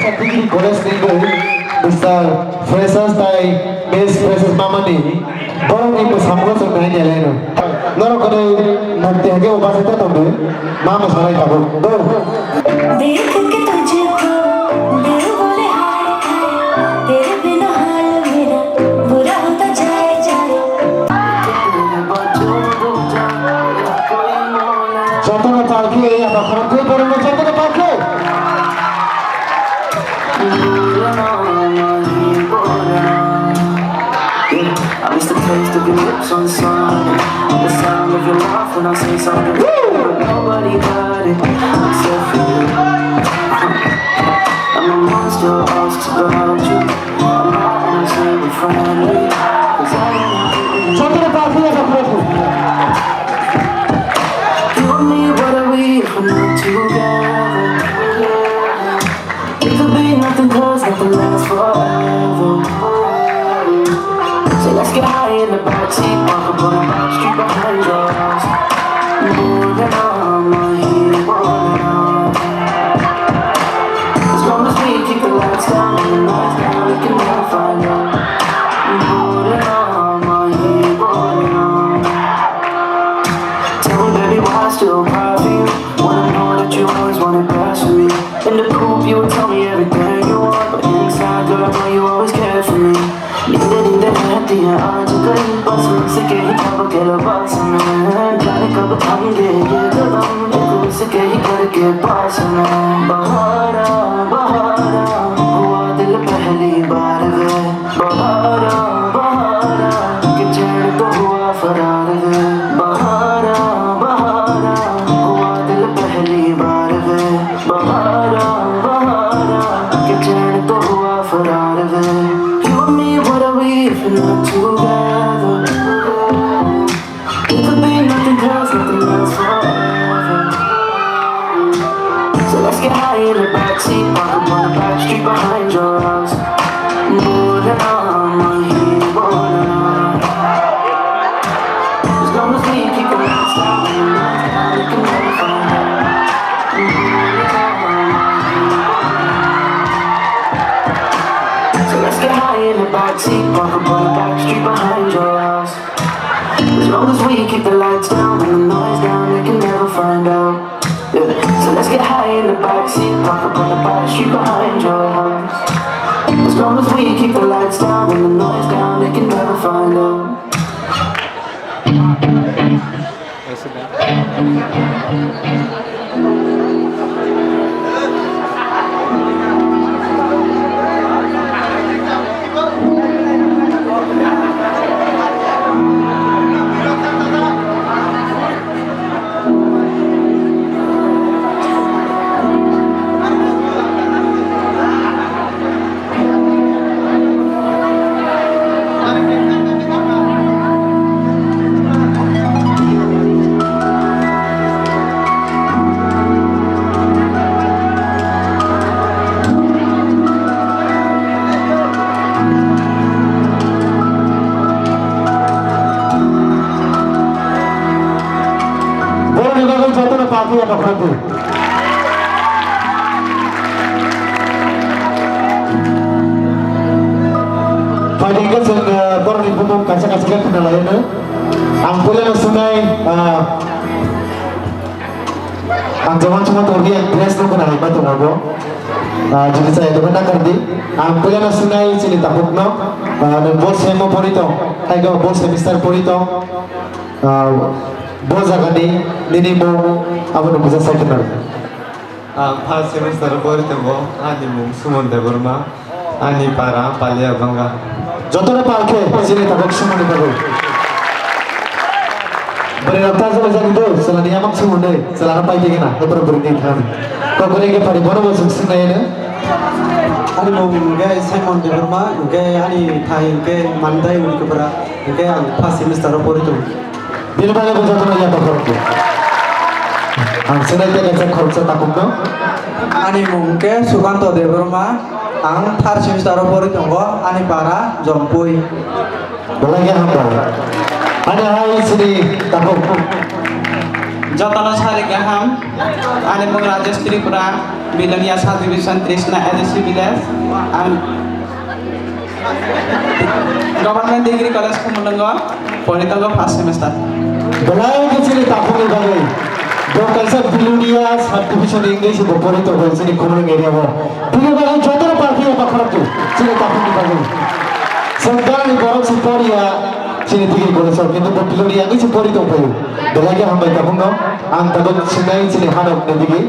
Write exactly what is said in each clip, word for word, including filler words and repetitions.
Degree College ni bo Mister Freshers tai Miss Freshers mamani borokni bwskango chwng nai nai laino. Norok kwnwi mukti hai khe bo bachai ta tongdi. Ma mwsanai tabuk. Go. देख के तुझको दिल बोले हाय हाय, तेरे बिना हाल मेरा बुरा होता जाए जाए। Jotono palki, abo khorokthwi borokno jotono palki. I miss the taste of your lips on the sun, the sound of your laugh when I say something. But nobody got it except for you. I'm a monster, lost without you. I'm not gonna say we're friendly, 'cause I don't know. Jotono palki, abo khorokthwi. You and me, what are we if we're not together? We could be nothing 'cause nothing lasts forever. So let's get high in the backseat, walk up on the back street behind us. Moving on, my heat, rolling on. As long as we keep the lights down and the noise down, we can never find out. Moving on, my heat, rolling on. Tell me, baby, why I still cry for you when I know that you always want it best for me. In the coop, you would tell me everything you want, but inside, girl, I know you always care for me. Ninde ninde hati ya aaj kai, bas mujhse kahin kab kelo bas mein, jaane kab thang gaye ye kadam, dekho usse kahin kar ke paas mein. Bahara, bahara, hua dil pehli baar ve. Bahara, bahara, ke chain to hua faraar ve. Bahara, bahara, hua dil pehli baar ve. Bahara, bahara, ke chain to hua faraar ve. You and me, what are we if we're not together? We could be nothing 'cause nothing lasts forever. So let's get high in the backseat, park up on the back street behind your house. Moving on, my heat, rolling on. As long as we keep the lights down, we can never find out. Moving on, my heat, rolling on. So let's get high in the backseat, park up on the back street behind your house. As long as we keep the lights down and the noise down, they can never find out. Yeah. So let's get high in the backseat, park up on the back street behind your house. As long as we keep the lights down and the noise down, they can never find out. Borokni bagwi jotono palpi ya dokhanti. Phaidi hwnkhe chwng, eh, borokni bumung kaisa kaisa khe khna laino. Ang puilano swngnai, ah, ang jemon swngo tongdi, ang dress no khna laima tongo bo. Ah, jodi chaya tongkhe nakardi. Ang puilano swngnai chini takhukno, ah, nwng bo semo pori tong, hai khe bo semester pori tong. Ah, bo jagani nini mung abono buja sai khna. Ang first semester o pori tongo, ani mung Suman Debbarma, ani para Palia Banga. Jotono pal khe chini tabuk Suman ni tabuk. Bwrwi rok ta jora jani do, chwla ni yamak Suman de, chwla no pai digena, hepro bwrwi ni thani. Kokore ke pari bono bo chwng swngnai ene. Ani mung hwnkhe Simon Debbarma, hwnkhe ani thai hwnkhe Mandai Unikopra, hwnkhe ang first semester o pori tongo. Bini bagwi bo jotono yaphar khorokdi. Ang swnai tei kaisa khoroksa takhukno. Ani mung khe Sukanto Debbarma. Ang third semester o pori tongo. Ani para Jompui. Belai khe hambai. Ani hai sini takhuk. Jotono sari kaham, ani mung Rajesh Tripura, Bilonia Subdivision, Trishna A D C Village. Ang Government Degree College Khumulwngo pori tongo first semester. Belai khe chini takhukni bagwi. Bo kaisa Bilonia Subdivision ni wngwi se bo pori tongo chini Khumulwng area o. Bini bagwi jotono parkhiya bakhorok tu chini takhukni bagwi. Chwng gana ni borok se poriya chini degree college o, kintu bo Bilonia wngwi se pori tongphaio. Belai khe hambai takhukno. Ang tabuk sinai chini hanok ni digi.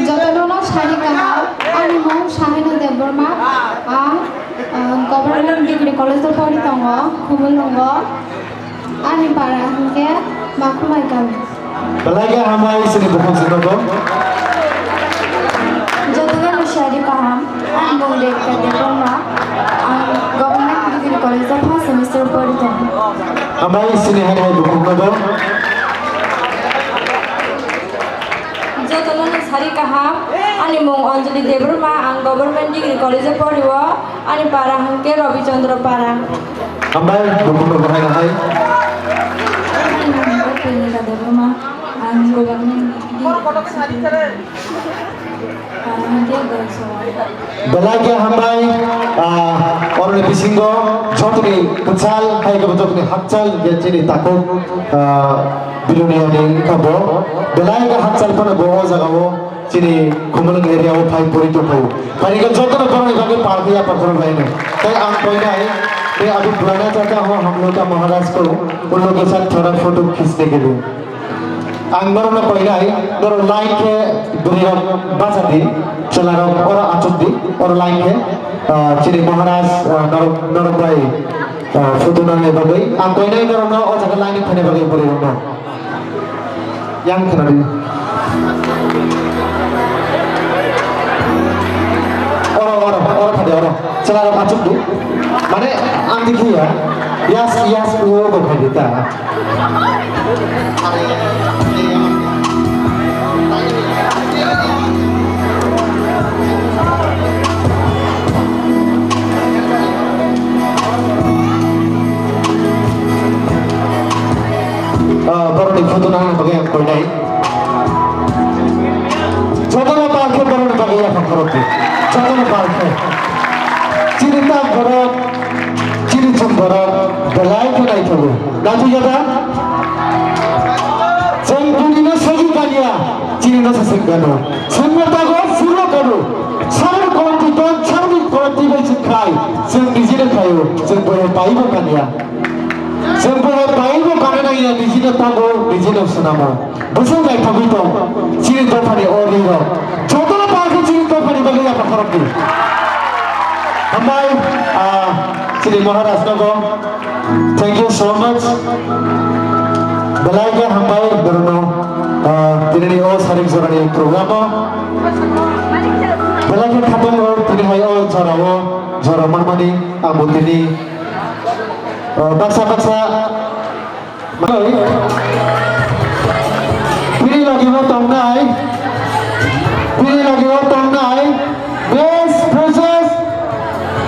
Jotono no sari kaham, ani mung Sahina Debbarma, ang, ah, Government Degree College o pori tongo, Khumulwngo, ani para hwnkhe Makhumai kami. Belai khe hambai chini bukhuk swngo. Jotono no sari kaham, ani mung Devika Debbarma, ang Government Degree College o first semester pori tongo. Hambai chini hai hai bukhuk no. Jotono no sari kaham, ani mung Anjali Debbarma, ang Government Degree College o pori o, ani para hwnkhe Rabi Chandra Para. Hambai, bukhuk no bahai bahai. Ani mung Prenika Debbarma, ang Government Degree Para hwnkhe Belai khe hambai, ah, oroni bisingo jotoni kwchal, hai khe jotoni hakchal, je chini takhuk, ah, Bilonia ni wngkha bo. Belai khe hakchal phano bo o jaga o chini Khumulwng area o phai pori tongphai. Phai khe jotono borokni bagwi pal khe yapha khorok laino. Tai ang koinai, tei abhi purana chahta ho hum log ka Maharaj ko, un log ke saath thoda photo khichne ke liye. Ang norokno koinai, norok line khe bwrwirok bacha di, chwlarok oro achuk di, oro line khe, ah, chini Maharaj, ah, norok, norok bai, ah, photo nangnai bagwi. Ang koinai norokno o jaga line phaina bagwi bwrwirokno. Yang khna di. Oro, oro, oro thadi, oro. Chwlarok achuk di. Mane, ang dikhiya. Yas, yas, o, o, khai di ta. Ah, borokni photo nangna bagwi ang koinai. Jotono pal khe borokni bagwi yapha khorok di. Jotono pal khe. Chini tak borok, chini chwng borok, belai khe naithogo. Naithok ya da? Chwng bunino sogi kanya, chini no sasik gano. Chwngno tago, chwngno gano. Saboni kolom twi ton, saboni kolom twi bai chwng khai. Chwng nijino khaio, chwng boya paibo kanya. Chwng bo hai paibo kana nangya, nijino tago, nijino swnamo. Bwswk naithogwi tong, chini dophani o rirok. Jotono pal khe chini dophani bagwi yapha khorok di. Hambai, ah, chini Maharaj nogo. Thank you so much. Belai khe hambai borokno, ah, tinini o sarik jorani program o. Belai khe khatung o tini hai o jora o, jora manmani ang bo tini, ah, baksa baksa Bini logi o tongnai, bini logi o tongnai, best freshers,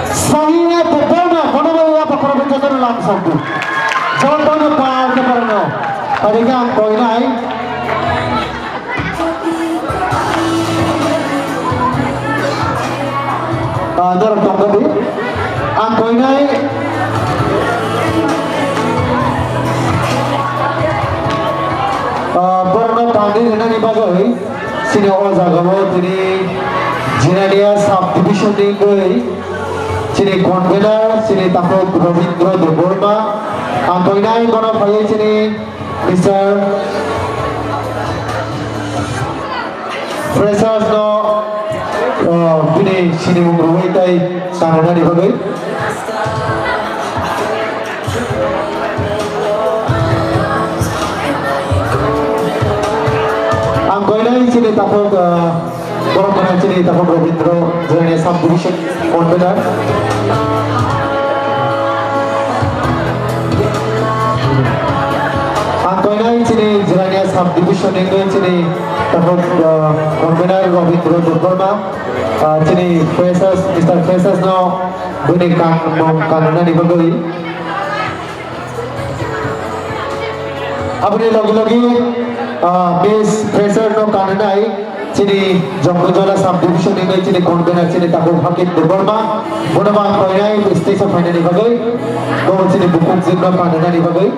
Sahina Debbarma, kono bai ya pakoro bai jotono lam sokdi. Jotono pal ke parno. Tadi ke ang koinai. Ah, norok tongkha di. Ang koinai, ah, borokno tangwi rwnani bagwi chini o jagao tini Jirania sub division ni wngwi chini convener chini takhuk Rabindra Debbarma. Ang koinai bono phaiwi chini Mister Freshers no, uh, bini sinimung rwui tei kanunani bagwi. Ang koinai chini takhuk, uh, borok gwnang chini takhuk Rabindra Jirania Sub Division. Convener. Ang koinai chini Jirania sub division ni wngwi chini takhuk, uh, convener Rabindra Debbarma, uh, chini freshers, Mister Freshers no bini kan-, mung kanunani bagwi. Aboni logi logi, ah, Miss Fresher no kananai chini Jongkujala sub division ni chini convener chini takhuk Hakit Debbarma, bono ba ang koinai stage o phainani bagwi, bo chini bukhuk jwk no kananani bagwi.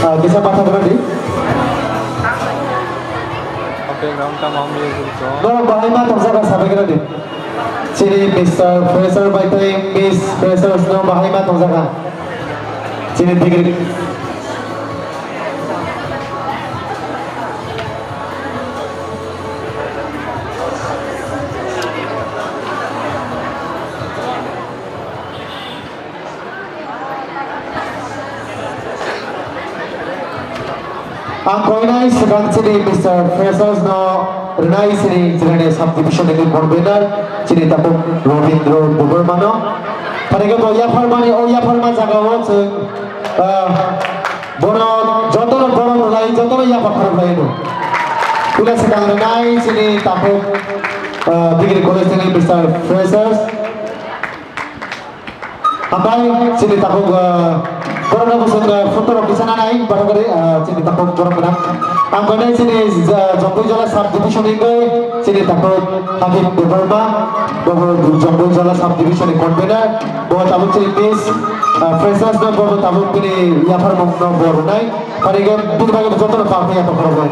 Ah, kisa patha beradi. Norok bahai ma tongjaga sabai gana di. Chini Mister Fresher bai tei Miss Freshers no bahai ma tongjaga. Chini degree. Ang koinai swkang chini Mister Freshers no rwnai chini Jirania sub division ni convener chini takhuk Robindra Debbarma no. Phai khe bo yapharmani o yapharma jaga o chwng, ah, bono jotono borom rwnai jotono yapha khorok lai no. Puila swkang rwnai chini takhuk, ah, degree college ni Mister Freshers. Hambai, chini takhuk, ah, borokno bwswk, ah, photo rok kisa nanai, borok ri, ah, chini takhuk borok gwnang. Ang koinai chini, ah, Jongkujala sub division ni wngwi chini takhuk Habib Debbarma, bo Jongkujala sub division ni convener, bo tabuk chini Miss, ah, Freshers no bo tabuk bini yapharmung no bo rwnai. Phaikhe bini bagwi jotono pal phai yapha khorok lai.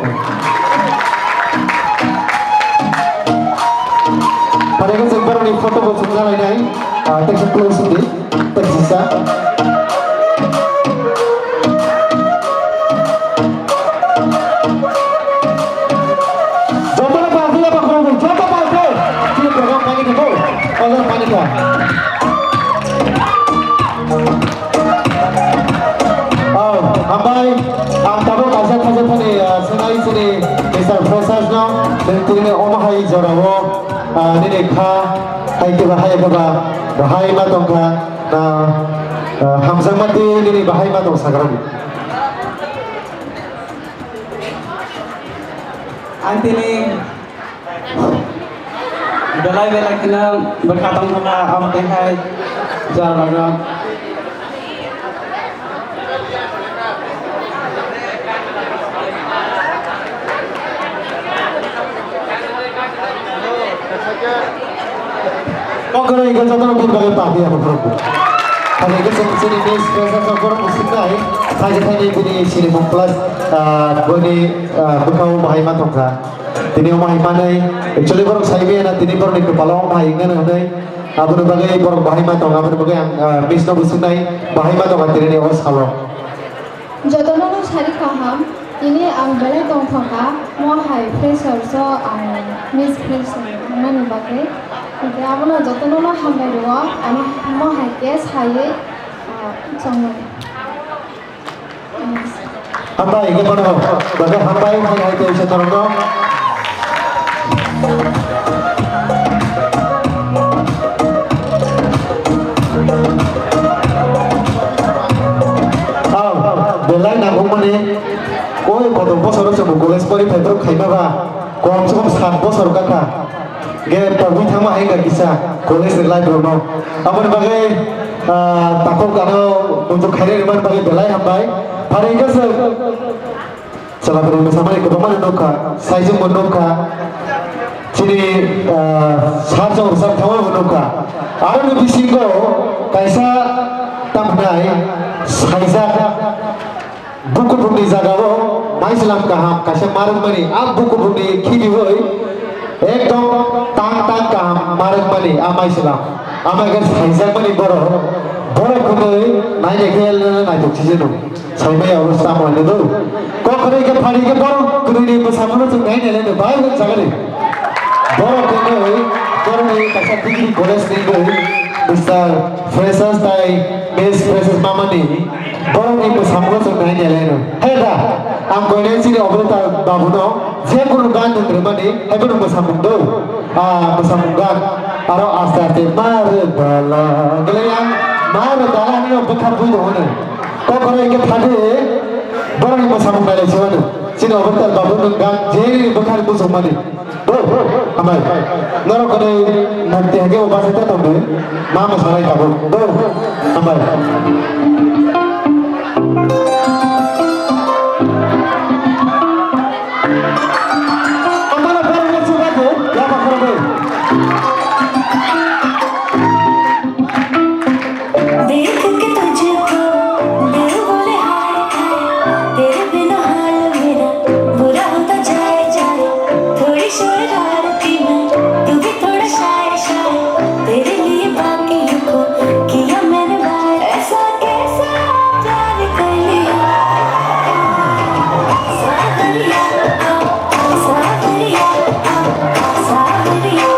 Phaikhe chwng borokni photo bo chwng nalainai. Ah, tei khe close di. Tei kisa. Jotono pal phai yapha khorok lai. Joto pal phai. Chini program pani khe bo. Ojor pani kha. Oh, hambai, ang tabuk kaisa thaisa thani, ah, swnai chini Mister Freshers no, chwng tini omo hai jorao, ah, nini kha, hai khe ba, hai khe ba, bahai ma tong kha, na, ah, hamjakma twi nini bahai ma tong sakrani. Ang tini Belai belai kheno bwkha tongthokma, abo twi hai jora rok. Kok kwrwi hwnkhe jotono bini bagwi papi abo borok bo. Hwnwi hwnkhe chwng chini Miss Freshers rok borok bo swknai. Thaisa thaini bini sinimung plus, ah, bini, ah, bwkhao bahai ma tongkha. Tini omo hai manwi, actually borok sai maya na tini borokni kwpalo omo hai wngmano hwnwi. Aboni bagwi borok bahai ma tongo, aboni bagwi ang, ah, Miss no bo swknai, bahai ma tongo tinini o salo. Jotono no sari kaham, tini ang belai tongthokha, mo hai Freshers o ang Miss Freshers wngmani bagwi. Hwnkhe abono jotono no hambai rwo, ano mo hai khe saiwi, ah, chongmani. Hambai, hingke bono, bono hambai, hai, hai, tei se torokno. Aw, belai nangkukmani, koi kotor bosoro chwng college pori phai phuru khaima ba, kom se kom sat bosor wngkha. Ge pogwi thangma hai wngkha kisa college ni life rokno. Aboni bagwi, ah, takhuk ano bunjwk khairwi rwmani bagwi belai hambai. Phari hwnkhe chwng chwla bwrwi mwsamani kwbangmano nukha, saichung bo nukha, chini, ah, sir chong rwchap thangma bo nukha. Aroni bisingo kaisa tamhinai saijak. Bukubrumni jagao maichwlam kaham kaisa ma rwkmani, a bukubrumni khibiwi ekdom tang tang kaham ma rwkmani a maichwlam. Ama khe saijakmani borok, borok hwnwi nainai khe naithok sijeno. Saimaya oro samung laino do. Kok kwrwi khe phari khe borok kwrwini bwsamungno chwng nainai laino bai hwn jagani. Borok hwnwi borokni kaisa degree college ni wngwi Mister Freshers tai Miss Freshers mamani. Borokni bwsamungo chwng nai nai laino. He da, ang koinai chini operator babuno je kunu gan nwng rwmani, hai bono bwsamung do. Ah, bwsamung gan. Aro aste aste ma rw dala. Hwnkhe ang ma rw dala hinwi bwkha bui tongo no. Kokoro hingke phadi borokni mwsamung nailai se mano. Chini obostar babu nwng gang jeni bwkhani muchungmani. Do, hambai. Norok kwnwi mukti hake o bachai ta tongdi. Ma mwsanai tabuk. Do, hambai. Amala borokno chubaidi, yaba khoroknwi. देख के तुझको दिल बोले हाय हाय, तेरे बिना हाल मेरा बुरा होता जाए जाए। थोड़ी शरारती मैं, तू भी थोड़ा शाय शाय, तेरे लिए बाकियों को किया मैंने बाय। ऐसा कैसा प्यार कर लिया, सावरिया, सावरिया, सावरिया।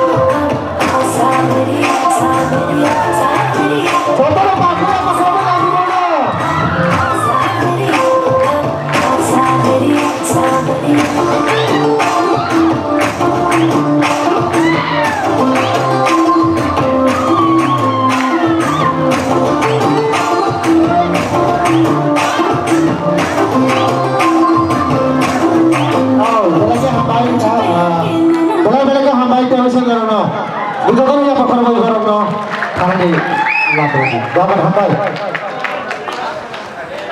Oh, belai khe hambai, ah, belai belai khe hambai tei hwnwi sengkhe rokno. Bujo khe ya pakhor bai borokno. Thangni labrani. Gabar hambai.